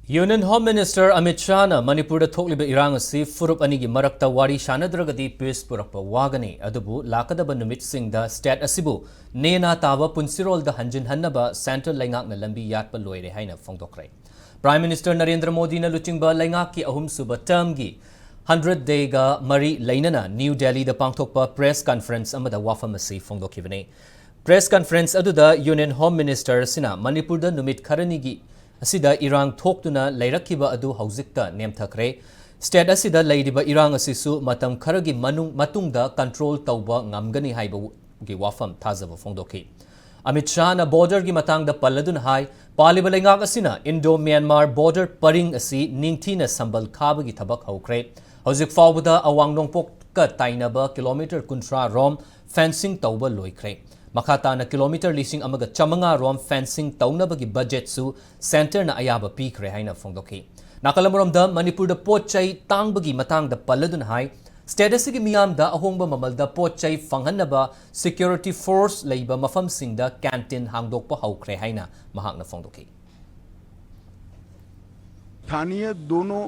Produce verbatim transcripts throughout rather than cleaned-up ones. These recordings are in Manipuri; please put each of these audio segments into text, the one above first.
Union Home Minister Amit Shahꯅ ꯃꯅꯤꯄꯨꯔꯗ ꯊꯣꯛꯂꯤꯕ ꯏꯔꯥꯡ ꯑꯁꯤ ꯐꯨꯔꯨꯞ ꯑꯅꯤꯒꯤ ꯃꯔꯛꯇ ꯋꯥꯔꯤ ꯁꯥꯟꯅꯗ꯭ꯔꯒꯗꯤ peace ꯄꯨꯔꯛꯄ ꯋꯥꯒꯅꯤ, ꯑꯗꯨꯕꯨ ꯂꯥꯛꯀꯗꯕ ꯅꯨꯃꯤꯠꯁꯤꯡꯗ state ꯑꯁꯤꯕꯨ ꯅꯦꯅꯥ ꯇꯥꯕ ꯄꯨꯟꯁꯤꯔꯣꯜꯗ ꯍꯟꯖꯤꯟꯍꯟꯅꯕ centre ꯂꯩꯉꯥꯛꯅ ꯂꯝꯕꯤ ꯌꯥꯠꯄ ꯂꯣꯏꯔꯦ ꯍꯥꯏꯅ ꯐꯣꯡꯗꯣꯛꯈ꯭ꯔꯦ꯫ Prime Minister ꯅꯔꯦꯟꯗ꯭ꯔ ꯃꯣꯗꯤꯅ ꯂꯨꯆꯤꯡꯕ ꯂꯩꯉꯥꯛꯀꯤ ꯑꯍꯨꯝꯁꯨꯕ termꯒꯤ hundred dayꯒ ꯃꯔꯤ ꯂꯩꯅꯅ ꯅ꯭ꯌꯨ ꯗꯦꯜꯂꯤꯗ ꯄꯥꯡꯊꯣꯛꯄ press conference ꯑꯃꯗ ꯋꯥꯐꯝ ꯑꯁꯤ ꯐꯣꯡꯗꯣꯛꯈꯤꯕꯅꯤ꯫ Press conference ꯑꯗꯨꯗ Union Home Minister ꯑꯁꯤꯅ ꯃꯅꯤꯄꯨꯔꯗ ꯅꯨꯃꯤꯠ ꯈꯔꯅꯤꯒꯤ ꯑꯁꯤꯗ ꯏꯔꯥꯡ ꯊꯣꯛꯇꯨꯅ ꯂꯩꯔꯛꯈꯤꯕ ꯑꯗꯨ ꯍꯧꯖꯤꯛꯇ ꯅꯦꯝꯊꯈ꯭ꯔꯦ꯫ State ꯑꯁꯤꯗ ꯂꯩꯔꯤꯕ ꯏꯔꯥꯡ ꯑꯁꯤꯁꯨ ꯃꯇꯝ ꯈꯔꯒꯤ ꯃꯅꯨꯡ, ꯃꯇꯨꯡꯗ control ꯇꯧꯕ ꯉꯝꯒꯅꯤ ꯍꯥꯏꯕꯒꯤ ꯋꯥꯐꯝ ꯊꯥꯖꯕ ꯐꯣꯡꯗꯣꯛꯈꯤ꯫ ꯑꯃꯤꯠ ꯁꯥꯍꯅ borderꯒꯤ ꯃꯇꯥꯡꯗ ꯄꯜꯂꯗꯨꯅ ꯍꯥꯏ, ꯄꯥꯜꯂꯤꯕ ꯂꯩꯉꯥꯛ ꯑꯁꯤꯅ Indo-Myanmar border ꯄꯔꯤꯡ ꯑꯁꯤ ꯅꯤꯡꯊꯤꯅ ꯁꯝꯕꯜ ꯈꯥꯕꯒꯤ ꯊꯕꯛ ꯍꯧꯈ꯭ꯔꯦ꯫ ꯍꯧꯖꯤꯛ ꯐꯥꯎꯕꯗ ꯑꯋꯥꯡ ꯅꯣꯡꯄꯣꯛꯀ ꯇꯥꯏꯅꯕ kilometre ꯀꯨꯟꯊ꯭ꯔꯥ ꯔꯣꯝ fencing ꯇꯧꯕ ꯂꯣꯏꯈ꯭ꯔꯦ꯫ ꯃꯈꯥ ꯇꯥꯅ kilometre ꯂꯤꯁꯤꯡ ꯑꯃꯒ ꯆꯥꯃꯉꯥ ꯔꯣꯝ fencing ꯇꯧꯅꯕꯒꯤ budgetꯁꯨ centreꯅ ꯑꯌꯥꯕ ꯄꯤꯈ꯭ꯔꯦ ꯍꯥꯏꯅ ꯐꯣꯡꯗꯣꯛꯈꯤ꯫ ꯅꯥꯀꯜ ꯑꯃꯔꯣꯝꯗ ꯃꯅꯤꯄꯨꯔꯗ ꯄꯣꯠ ꯆꯩ ꯇꯥꯡꯕꯒꯤ ꯃꯇꯥꯡꯗ ꯄꯜꯂꯗꯨꯅ ꯍꯥꯏ, state ꯑꯁꯤꯒꯤ ꯃꯤꯌꯥꯝꯗ ꯑꯍꯣꯡꯕ ꯃꯃꯜꯗ ꯄꯣꯠ ꯆꯩ ꯐꯪꯍꯟꯅꯕ security force ꯂꯩꯕ ꯃꯐꯝꯁꯤꯡꯗ canteen ꯍꯥꯡꯗꯣꯛꯄ ꯍꯧꯈ꯭ꯔꯦ ꯍꯥꯏꯅ ꯃꯍꯥꯛꯅ ꯐꯣꯡꯗꯣꯛꯈꯤ꯫ स्थानीय दोनों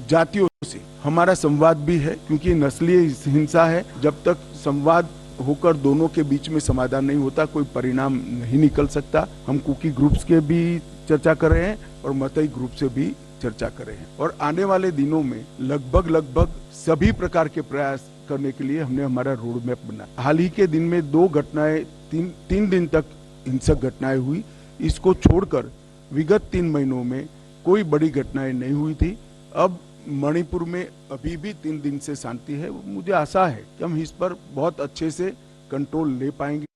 जातियों से हमारा संवाद भी है, क्योंकि नस्लीय हिंसा है। जब तक संवाद होकर दोनों के बीच में समाधान नहीं होता, कोई परिणाम नहीं निकल सकता। हम कुकी groups के भी चर्चा कर रहे हैं और मतई group से भी चर्चा कर रहे हैं, और आने वाले दिनों में लगभग लगभग सभी प्रकार के प्रयास करने के लिए हमने हमारा road map बनाया। हाल ही के दिन में दो घटनाएं, तीन तीन दिन तक हिंसक घटनाएं हुई। इसको छोड़कर विगत तीन महीनों में कोई बड़ी घटनाएं नहीं हुई थी। अब मणिपुर में अभी भी तीन दिन से शांति है। मुझे आशा है कि हम इस पर बहुत अच्छे से control ले पाएंगे।